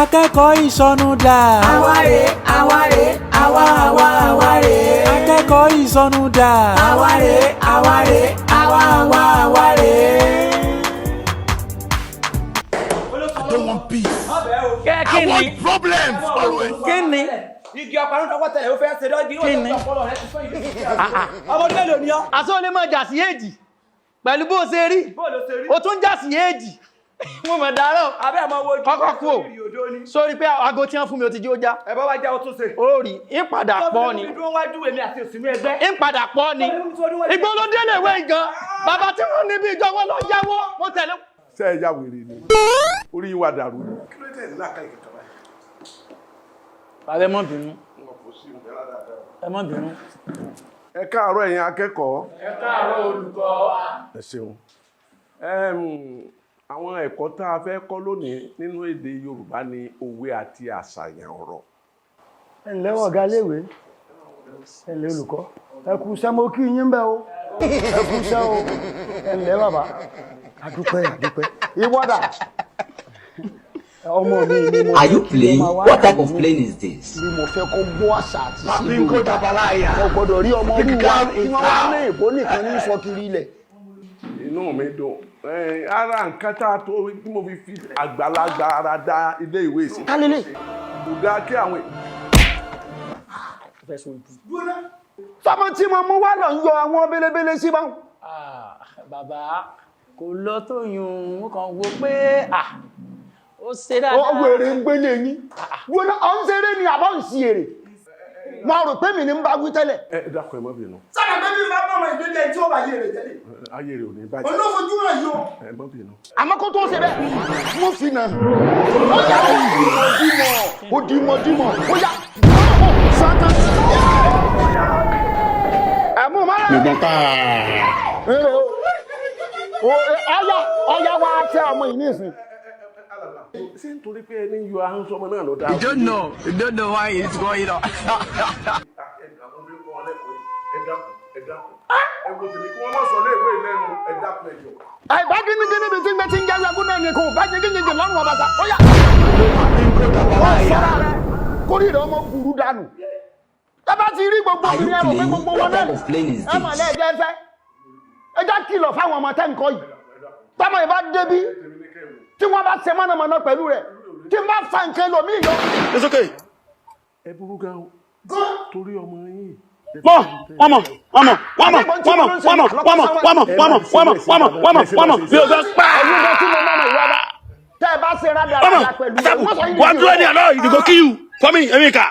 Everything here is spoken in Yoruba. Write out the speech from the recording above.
Akẹ́kọ̀ọ́ ìsọnù dà. Àwa rè, àwa rè, àwa àwa àwa rè. Akẹ́kọ̀ọ́ ìsọnù dà. Àwa rè, àwa rè, àwa àwa àwa rè. I don't want peace. Kí I ni? want problems always. Kí ni? Igi ọparun tọwọ́ tẹ́lẹ̀, ó fẹ́ ṣe dọ́jú. Kí ni? Ọpọlọ rẹ ti sọ ìlú. Ọmọ ọdún mélòó ni ọ́? Àṣọ lè máa jà sí èjì pẹ̀lú bó ṣe rí. Bó ló ṣe rí? O tún jà sí èjì, mo mọ̀ dáràn. Abẹ́ ẹ̀ mọ wo ojú. Kọ́kọ́ kú o. Òdo ni. Sórí pé aago tí wọ́n fún mi, ó ti jí ó já. Ẹ bá wá jẹ́, o tún ṣe. Ó rí ń padà pọ̀ ni. Dúró wájú èmi àti òsínú ẹgbẹ́. Ń padà pọ̀ ni. Ìgbó ló délé ìwé gan, bàbá tí wọ́n níbi ìjọ wọn lọ yáwó, mo tẹ̀lé. Ṣé ẹ ya wèrè ni? Orí yín wà dàrú ni. Kí ló dé ní làákàyè kankan báyìí? Bàbá, ẹ má bínú, ẹ má bínú. Ẹ káàárọ̀, ẹ̀yin akẹ́kọ̀ọ́. Ẹ káàárọ̀, olùkọ́. Ẹ ṣeun. Àwọn ẹ̀kọ́ tá a fẹ́ kọ́ lónìí nínú èdè Yorùbá ni òwe àti àṣàyàn ọ̀rọ̀. Ẹ ǹlẹ́ ọ̀gá iléèwé, ẹ ǹlẹ́ olùkọ́, ẹ kú iṣẹ́, mo kí yín bẹ́ẹ̀ o, ẹ kú iṣẹ́ o. Ẹ ǹlẹ́ bàbá, àdúpẹ́ àdúpẹ́. Ìwọ́dà ọmọ mi ni mo Are you playing? What type of plane is this? Ni mo fẹ́ kó gbọ́ àṣà àti sí Yorùbá. Mo gbọ́dọ̀ rí ọmọ olúwa kí wọ́n wá ní èbó nìkan ní sọ kiri ilẹ̀. Inú mi dùn. Ara nǹkan tá a tó tí mo fi fi àgbàlagbà ara dá ilé ìwé sí. Kálílẹ̀. Kò dáa kí àwọn Sọmọ tí mo mú wá lọ ń yọ àwọn belebele sí báwọn. Ah, bàbá, kò lọ tó yùn, mo kàn wo pé ah, ó ṣe dáadáa. Ó wèrè ń gbélé yín wọn, ọ̀ ń ṣeré ni àbọ̀ ń si èrè. Mo rò pé mi ní ń bá wí tẹ́lẹ̀. Ẹ dákun, ẹ má bínú. Sábà pé bí n bá bọ́ ọmọ ìdílé tí ó bá yé èrè tẹ́lẹ̀. Ayé rẹ̀ ò ní bàjẹ́. Olófojú hàn yìí o. Ẹ má bínú. Àmọ́ kó tó ṣe bẹ́ẹ̀, mo fi nà. Ó yà ó dìmọ̀ ó dìmọ̀ dìmọ̀, ó yà sátán. Ẹ̀mú mọ́ra. Nìgbọ̀n ká. Èrè o. Ọya ọya, wá tẹ ọmọ yìí nísìn. Ṣé nítorí pé ẹni yọ ahọ́n sọmọ náà ló dáa? You don't know. You don't know why it's going on. Àwọn obìnrin kọ́ wọn lẹ́kọ̀ọ́ yìí. Ẹ dákun, ẹ dákun. Ẹ wo tèmi, kí wọ́n má sọ léèwé lẹ́nu. Ẹ dákun, ẹ jọ̀ọ́. Àìbá gínígíní bíi tí ń gbé tí ń jáwé agún náà ni kò bá jẹgíjẹgẹ lọ́rùn ọba sa. Ó yà. Wọ́n sọ́ra rẹ̀ kórìíra ọmọ burú dànù. Ẹ bá ti rí gbogbo Are you obìnrin, ẹ rò pé playing? gbogbo wọn What náà type of plane is ẹ mọ̀ this? lẹ́ẹ̀jẹ̀ fẹ́. Ẹ já kìlọ̀ fáwọn ọmọ tẹ́ ń kọ́ yìí. Tọ́mọ yìí bá débí tí wọ́n bá ṣe mọ̀nàmọ́ná pẹ̀lú rẹ̀, tí n bá fa nǹkan ẹlòmíì yọ. It's okay. Ẹ burú gan o. Torí ọmọ yín. Mọ, wọ́n mọ̀, wọ́n mọ̀, wọ́n mọ̀, wọ́n mọ̀, wọ́n mọ̀, wọ́n mọ̀, wọ́n mọ̀, wọ́n mọ̀, wọ́n mọ̀, wọ́n mọ̀, wọ́n mọ̀, wọ́n mọ̀, mi ò fẹ́ pa. Ẹ̀yin gan tí mo mọ̀ mọ̀ ìwà bá tẹ́ ẹ bá ṣe Wọ́n rádaràda mọ̀, pẹ̀lú rẹ̀, wọ́n sọ yín wọ́n dúró ní àná, ìdìbò kí you for me, Emeka.